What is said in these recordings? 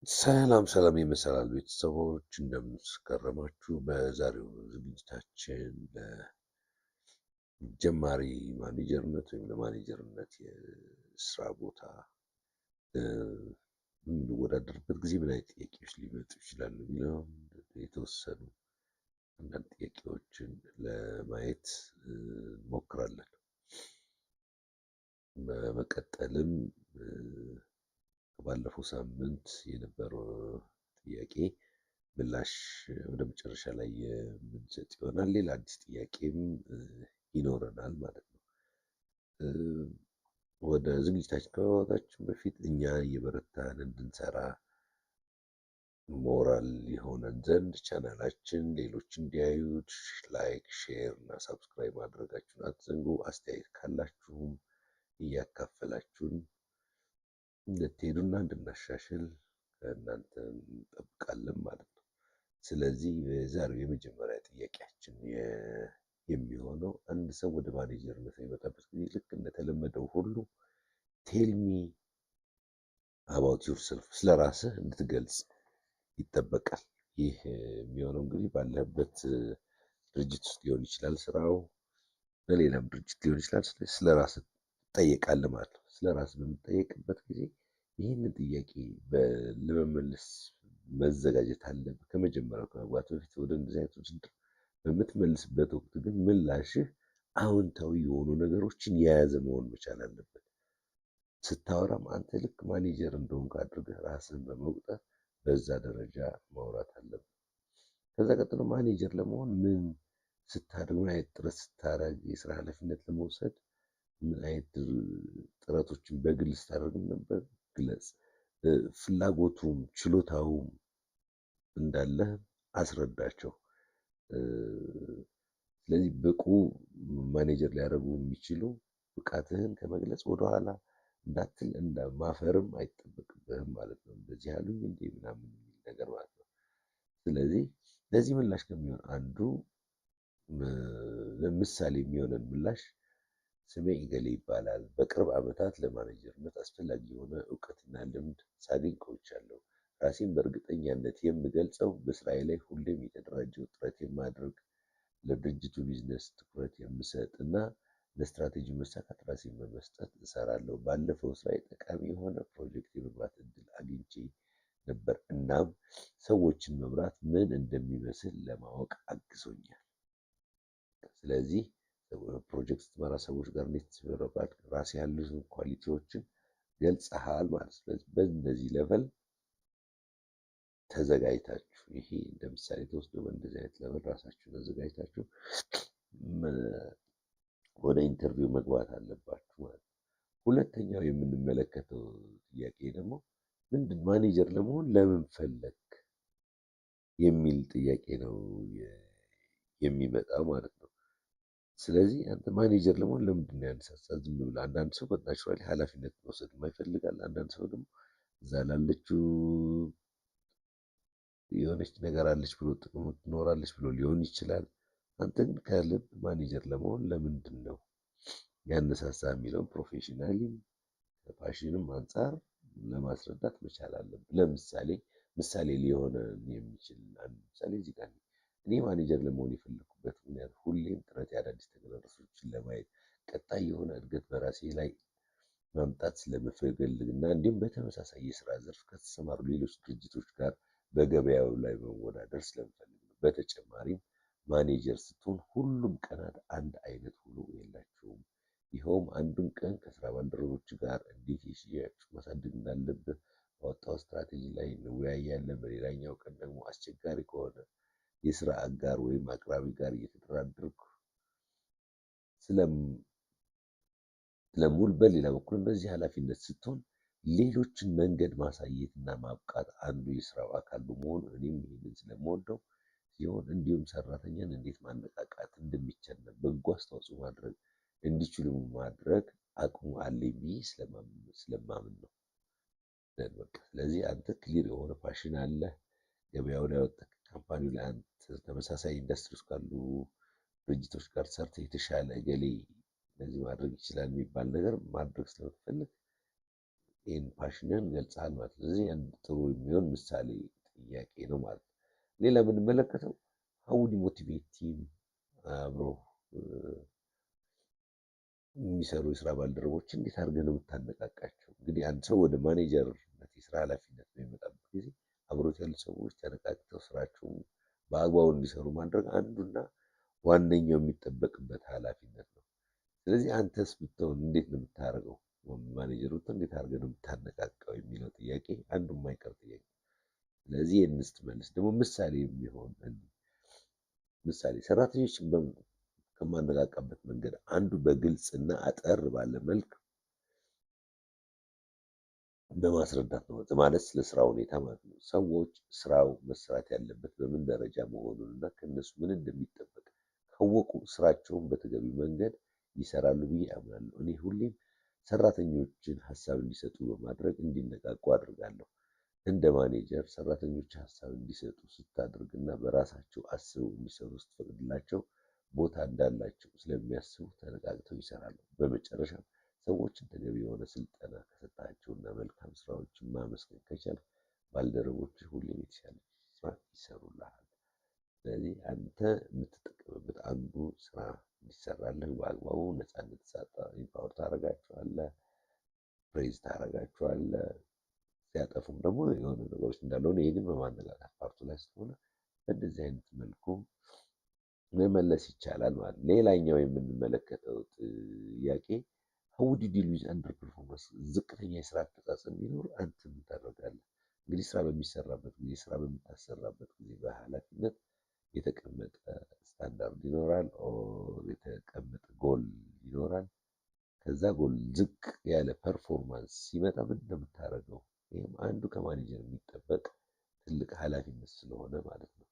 ሰላም ሰላም የመሰላል ቤተሰቦች፣ እንደምን ከረማችሁ? በዛሬው ዝግጅታችን ለጀማሪ ማኔጀርነት ወይም ለማኔጀርነት የስራ ቦታ በምንወዳደርበት ጊዜ ምን አይነት ጥያቄዎች ሊመጡ ይችላሉ የሚለውን የተወሰኑ አንዳንድ ጥያቄዎችን ለማየት እንሞክራለን። በመቀጠልም ባለፈው ሳምንት የነበረው ጥያቄ ምላሽ ወደ መጨረሻ ላይ የምንሰጥ ይሆናል። ሌላ አዲስ ጥያቄም ይኖረናል ማለት ነው። ወደ ዝግጅታችን ከመግባታችን በፊት እኛ እየበረታን እንድንሰራ ሞራል የሆነን ዘንድ ቻናላችን ሌሎች እንዲያዩት like፣ share እና subscribe ማድረጋችሁን አትዘንጉ። አስተያየት ካላችሁም እያካፈላችሁን እንድትሄዱና እንድናሻሽል ከእናንተ እንጠብቃለን ማለት ነው። ስለዚህ የዛሬው የመጀመሪያ ጥያቄያችን የሚሆነው፣ አንድ ሰው ወደ ማኔጀርነት የሚመጣበት ጊዜ ልክ እንደተለመደው ሁሉ "Tell me about yourself"፣ ስለ ራስህ እንድትገልጽ ይጠበቃል። ይህ የሚሆነው እንግዲህ ባለህበት ድርጅት ውስጥ ሊሆን ይችላል ስራው፣ በሌላም ድርጅት ሊሆን ይችላል። ስለ ራስህ ትጠየቃለህ ማለት ነው። ስለ ራስህ በምትጠየቅበት ጊዜ ይህንን ጥያቄ ለመመለስ መዘጋጀት አለብህ። ከመጀመሪያው ከመግባት በፊት ወደ እንደዚህ አይነት ውድድር በምትመልስበት ወቅት ግን ምላሽህ አዎንታዊ የሆኑ ነገሮችን የያዘ መሆን መቻል አለበት። ስታወራም አንተ ልክ ማኔጀር እንደሆንክ አድርገህ ራስህን በመቁጠር በዛ ደረጃ ማውራት አለብህ። ከዛ ቀጥሎ ማኔጀር ለመሆን ምን ስታደርግ፣ ምን አይነት ጥረት ስታደርግ፣ የስራ ኃላፊነት ለመውሰድ ምን አይነት ጥረቶችን በግል ስታደርግ ነበር ግለጽ። ፍላጎቱም ችሎታውም እንዳለህ አስረዳቸው። ስለዚህ ብቁ ማኔጀር ሊያደርጉ የሚችሉ ብቃትህን ከመግለጽ ወደኋላ እንዳትል፣ እንደ ማፈርም አይጠበቅብህም ማለት ነው። እንደዚህ ያሉኝ እንዴ ምናምን የሚል ነገር ማለት ነው። ስለዚህ ለዚህ ምላሽ ከሚሆን አንዱ ለምሳሌ የሚሆነን ምላሽ፣ ስሜ እገሌ ይባላል። በቅርብ ዓመታት ለማኔጀርነት አስፈላጊ የሆነ እውቀትና ልምድ ሳገኝ ቆይቻለሁ። ራሴን በእርግጠኛነት የምገልጸው በስራዬ ላይ ሁሌም የተደራጀ ጥረት የማደርግ፣ ለድርጅቱ ቢዝነስ ትኩረት የምሰጥ እና ለስትራቴጂ መሳካት ራሴን በመስጠት እሰራለሁ። ባለፈው ስራዬ ጠቃሚ የሆነ ፕሮጀክት የመምራት እድል አግኝቼ ነበር። እናም ሰዎችን መምራት ምን እንደሚመስል ለማወቅ አግዞኛል። ስለዚህ ፕሮጀክት ስትመራ ሰዎች ጋር እንዴት ራስህ ያሉትን quality ዎችን ገልጸሃል ማለት ነው። ስለዚህ በእንደዚህ level ተዘጋጅታችሁ፣ ይሄ እንደ ምሳሌ ተወስዶ፣ በእንደዚህ አይነት level ራሳችሁን አዘጋጅታችሁ ወደ interview መግባት አለባችሁ ማለት ነው። ሁለተኛው የምንመለከተው ጥያቄ ደግሞ ምንድን፣ ማኔጀር ለመሆን ለምን ፈለግክ የሚል ጥያቄ ነው የሚመጣው ማለት ነው። ስለዚህ አንተ ማኔጀር ለመሆን ለምንድን ነው ያነሳሳህ? ዝም ብለህ አንዳንድ ሰው naturally ኃላፊነት መውሰድ የማይፈልጋል። አንዳንድ ሰው ደግሞ እዛ ላለችው የሆነች ነገር አለች ብሎ፣ ጥቅም ትኖራለች ብሎ ሊሆን ይችላል። አንተ ግን ከልብ ማኔጀር ለመሆን ለምንድን ነው ያነሳሳህ የሚለውን professionally ም ከ passion ም አንፃር ለማስረዳት መቻል አለብህ። ለምሳሌ ምሳሌ ሊሆን የሚችል አንድ ምሳሌ እዚህ ጋር፣ እኔ ማኔጀር ለመሆን የፈለኩበት ምክንያት ሁሌም ጥረት የአዳዲስ ተግዳሮቶችን ለማየት፣ ቀጣይ የሆነ እድገት በራሴ ላይ ማምጣት ስለምፈልግ እና እንዲሁም በተመሳሳይ የስራ ዘርፍ ከተሰማሩ ሌሎች ድርጅቶች ጋር በገበያው ላይ መወዳደር ስለምፈልግ ነው። በተጨማሪም ማኔጀር ስትሆን ሁሉም ቀናት አንድ አይነት ውሎ የላቸውም። ይኸውም አንዱን ቀን ከስራ ባልደረቦች ጋር እንዴት የሽያጭ ማሳደግ እንዳለብህ ባወጣው ስትራቴጂ ላይ እንወያያለን። በሌላኛው ቀን ደግሞ አስቸጋሪ ከሆነ የስራ አጋር ወይም አቅራቢ ጋር እየተደራደርኩ ስለምውል፣ በሌላ በኩልም በዚህ ኃላፊነት ስትሆን ሌሎችን መንገድ ማሳየትና ማብቃት አንዱ የስራው አካል በመሆኑ እኔም ይህንን ስለምወደው ሲሆን፣ እንዲሁም ሰራተኛን እንዴት ማነቃቃት እንደሚቻልና በጎ አስተዋጽኦ ማድረግ እንዲችሉ ማድረግ አቅሙ አለኝ ብዬ ስለማምን ነው። በቃ ስለዚህ አንተ clear የሆነ passion አለህ። ገበያው ላይ ወጥተህ company ው ላይ አንተ ተመሳሳይ ኢንዱስትሪ ውስጥ ካሉ ድርጅቶች ጋር ሰርተህ የተሻለ እገሌ እንደዚህ ማድረግ ይችላል የሚባል ነገር ማድረግ ስለምትፈልግ ይህን passion ን ገልጸሃል ማለት ነው። ስለዚህ አንድ ጥሩ የሚሆን ምሳሌ ጥያቄ ነው ማለት ነው። ሌላ የምንመለከተው how would you motivate team፣ አብሮ የሚሰሩ የስራ ባልደረቦች እንዴት አድርገህ ነው የምታነቃቃቸው? እንግዲህ አንድ ሰው ወደ ማኔጀርነት የስራ ኃላፊነት በሚመጣበት ጊዜ አብሮት ያሉ ሰዎች ተነቃቅተው ስራቸውን በአግባቡ እንዲሰሩ ማድረግ አንዱና ዋነኛው የሚጠበቅበት ኃላፊነት ነው። ስለዚህ አንተስ ብትሆን እንዴት ነው የምታደርገው? ማኔጀር ብትሆን እንዴት አድርገህ ነው የምታነቃቃው የሚለው ጥያቄ አንዱ የማይቀር ጥያቄ። ስለዚህ ይህን ስትመልስ ደግሞ ምሳሌ የሚሆን ምሳሌ፣ ሰራተኞች ከማነቃቃበት መንገድ አንዱ በግልጽና አጠር ባለ መልክ በማስረዳት ነው። ማለት ስለ ስራው ሁኔታ ማለት ነው። ሰዎች ስራው መሰራት ያለበት በምን ደረጃ መሆኑን እና ከእነሱ ምን እንደሚጠበቅ ካወቁ ስራቸውን በተገቢ መንገድ ይሰራሉ ብዬ አምናለሁ። እኔ ሁሌም ሰራተኞችን ሀሳብ እንዲሰጡ በማድረግ እንዲነቃቁ አድርጋለሁ። እንደ ማኔጀር ሰራተኞች ሀሳብ እንዲሰጡ ስታደርግና በራሳቸው አስበው እንዲሰሩ ስትፈቅድላቸው ቦታ እንዳላቸው ስለሚያስቡ ተነቃቅተው ይሰራሉ። በመጨረሻም ሰዎችን ተገቢ የሆነ ስልጠና ከሰጣቸውና መልካም ስራዎችን ማመስገን ከቻልክ ባልደረቦችህ ሁሌም የተሻለ ስራ ይሰሩልሃል። ስለዚህ አንተ የምትጠቀምበት አንዱ ስራ እንዲሰራልህ በአግባቡ ነፃነት empower ታደርጋቸዋለህ፣ praise ታደርጋቸዋለህ። ሲያጠፉም ደግሞ የሆነ ነገሮች እንዳለ፣ ይሄ ግን በማነቃቃት part ኡ ላይ ስለሆነ በእንደዚህ አይነት መልኩ መመለስ ይቻላል ማለት ነው። ሌላኛው የምንመለከተው ጥያቄ how would you deal with underperformance፣ ዝቅተኛ የስራ አፈጻጸም ቢኖር አንተ ምን ታደርጋለህ? እንግዲህ ስራ በሚሰራበት ጊዜ፣ ስራ በምታሰራበት ጊዜ በኃላፊነት የተቀመጠ ስታንዳርድ ይኖራል or የተቀመጠ ጎል ይኖራል። ከዛ ጎል ዝቅ ያለ performance ሲመጣ ምንድን ነው የምታደርገው? ይህም አንዱ ከማኔጀር የሚጠበቅ ትልቅ ኃላፊነት ስለሆነ ማለት ነው።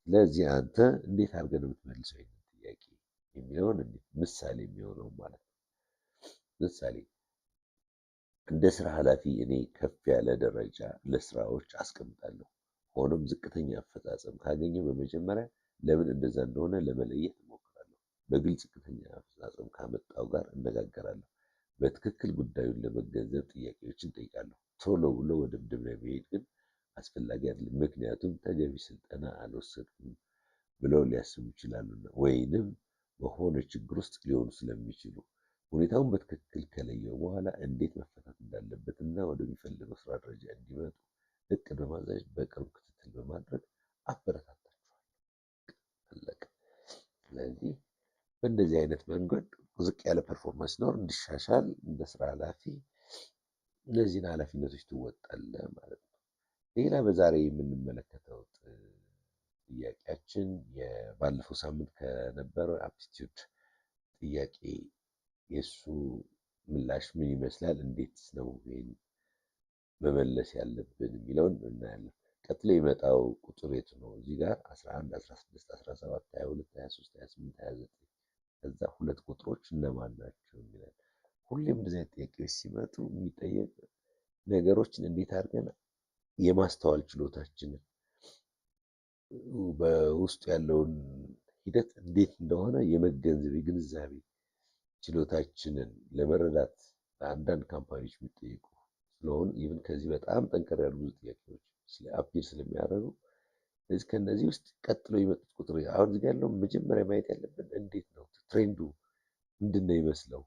ስለዚህ አንተ እንዴት አድርገህ ነው የምትመልሰው ይህንን ጥያቄ የሚለውን ምሳሌ የሚሆነው ማለት ነው። ምሳሌ፣ እንደ ስራ ኃላፊ እኔ ከፍ ያለ ደረጃ ለስራዎች አስቀምጣለሁ። ሆኖም ዝቅተኛ አፈጻጸም ካገኘሁ በመጀመሪያ ለምን እንደዛ እንደሆነ ለመለየት እሞክራለሁ። በግልጽ ዝቅተኛ አፈጻጸም ካመጣው ጋር እነጋገራለሁ። በትክክል ጉዳዩን ለመገንዘብ ጥያቄዎችን እጠይቃለሁ። ቶሎ ብሎ ወደ መደምደሚያ መሄድ ግን አስፈላጊ አይደለም። ምክንያቱም ተገቢ ስልጠና አልወሰድኩም ብለው ሊያስቡ ይችላሉና ወይንም በሆነ ችግር ውስጥ ሊሆኑ ስለሚችሉ፣ ሁኔታውን በትክክል ከለየው በኋላ እንዴት መፈታት እንዳለበት እና ወደሚፈልገው ስራ ደረጃ እንዲመጡ እቅድ በማዘጋጀት በቅርብ ክትትል በማድረግ አበረታታቸዋለሁ። አለቀ። ስለዚህ በእንደዚህ አይነት መንገድ ዝቅ ያለ performance ሲኖር እንዲሻሻል እንደ ስራ ኃላፊ እነዚህን ኃላፊነቶች ትወጣለህ ማለት ነው። ሌላ በዛሬ የምንመለከተው ጥያቄያችን ባለፈው ሳምንት ከነበረው aptitude ጥያቄ የእሱ ምላሽ ምን ይመስላል፣ እንዴት ነው ይሄን መመለስ ያለብን የሚለውን እናያለን። ቀጥሎ የመጣው ቁጥር የቱ ነው? እዚህ ጋር 11፣ 16፣ 17፣ 22፣ 23፣ 28፣ 29፣ ከዛ ሁለት ቁጥሮች እነማን ናቸው የሚላል። ሁሌም እንደዚህ አይነት ጥያቄዎች ሲመጡ የሚጠየቅ ነገሮችን እንዴት አድርገን የማስተዋል ችሎታችንን፣ በውስጡ ያለውን ሂደት እንዴት እንደሆነ የመገንዘብ የግንዛቤ ችሎታችንን ለመረዳት በአንዳንድ company ዎች የሚጠይቁ ስለሆኑ፣ even ከዚህ በጣም ጠንከር ያሉ ብዙ ጥያቄዎች appear ስለሚያደርጉ፣ ስለዚህ ከእነዚህ ውስጥ ቀጥሎ የመጡት ቁጥር አሁን እዚህ ጋር ያለው መጀመሪያ ማየት ያለብን እንዴት ነው trend ኡ፣ ምንድን ነው ይመስለው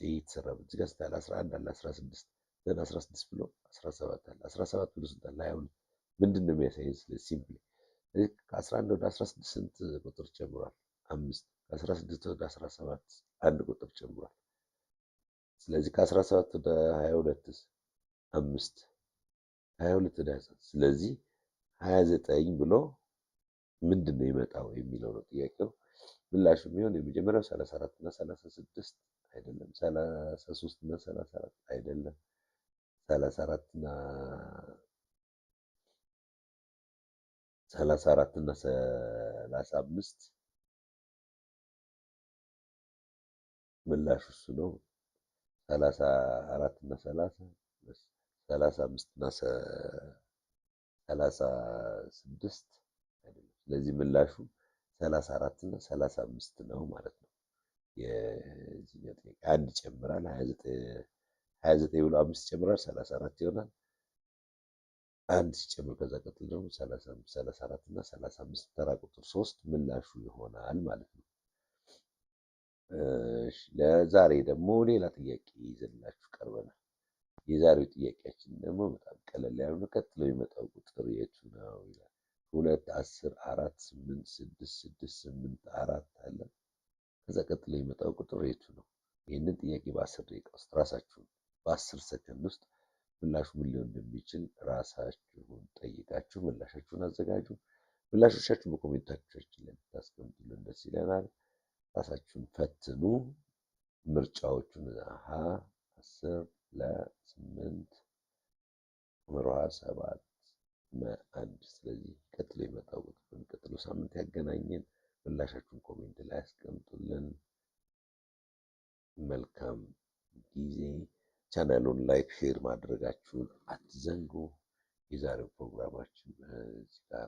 የተሰራበት። እዚህ ጋር ስንት አለ? 11 አለ፣ 16፣ then 16 ብሎ 17 አለ፣ 17 ብሎ ስንት አለ? 22። ምንድን ነው የሚያሳየን? ስለ simply ከ11 ወደ 16 ስንት ቁጥር ጨምሯል? አምስት። ከ16 ወደ 17 አንድ ቁጥር ጨምሯል። ስለዚህ ከ17 ወደ 22 አምስት፣ 22 ወደ 27፣ ስለዚህ 29 ብሎ ምንድን ነው ይመጣው የሚለው ነው ጥያቄው። ምላሹ የሚሆን የመጀመሪያው 34 እና 36 አይደለም፣ 33 እና 34 አይደለም፣ 34 እና 34 እና 35 ምላሹ እሱ ነው። 34 እና 30፣ 35 እና 36 አይደለም። ስለዚህ ምላሹ 34 እና 35 ነው ማለት ነው። የዚህኛው ጥያቄ አንድ ይጨምራል። 29 ብሎ 5 ይጨምራል፣ 34 ይሆናል። 1 ሲጨምር ከዛ ቀጥሎ ደግሞ 35፣ 34 እና 35 ተራ ቁጥር 3 ምላሹ ይሆናል ማለት ነው። ለዛሬ ደግሞ ሌላ ጥያቄ ይዘንላችሁ ቀርበናል። የዛሬው ጥያቄያችን ደግሞ በጣም ቀለል ያለ ነው። ቀጥሎ የሚመጣው ቁጥር የቱ ነው ይላል። 2፣ 10፣ 4፣ 8፣ 6፣ 6፣ 8፣ 4 አለ። ከዛ ቀጥሎ የሚመጣው ቁጥር የቱ ነው? ይህንን ጥያቄ በ10 ደቂቃ ውስጥ ራሳችሁን፣ በ10 ሰከንድ ውስጥ ምላሹ ምን ሊሆን እንደሚችል ራሳችሁን ጠይቃችሁ ምላሻችሁን አዘጋጁ። ምላሾቻችሁን በ comment ኣችን ላይ ብታስቀምጡልን ደስ ይለናል። ራሳችሁን ፈትኑ። ምርጫዎቹን ሀ 10፣ ለ 8፣ ሐ 7፣ መ 1። ስለዚህ ቀጥሎ የመጣው ቁጥር በሚቀጥለው ሳምንት ያገናኘን። ምላሻችሁን comment ላይ አስቀምጡልን። መልካም ጊዜ። ቻናሉን like፣ share ማድረጋችሁን አትዘንጉ። የዛሬው ፕሮግራማችን እዚህ ጋር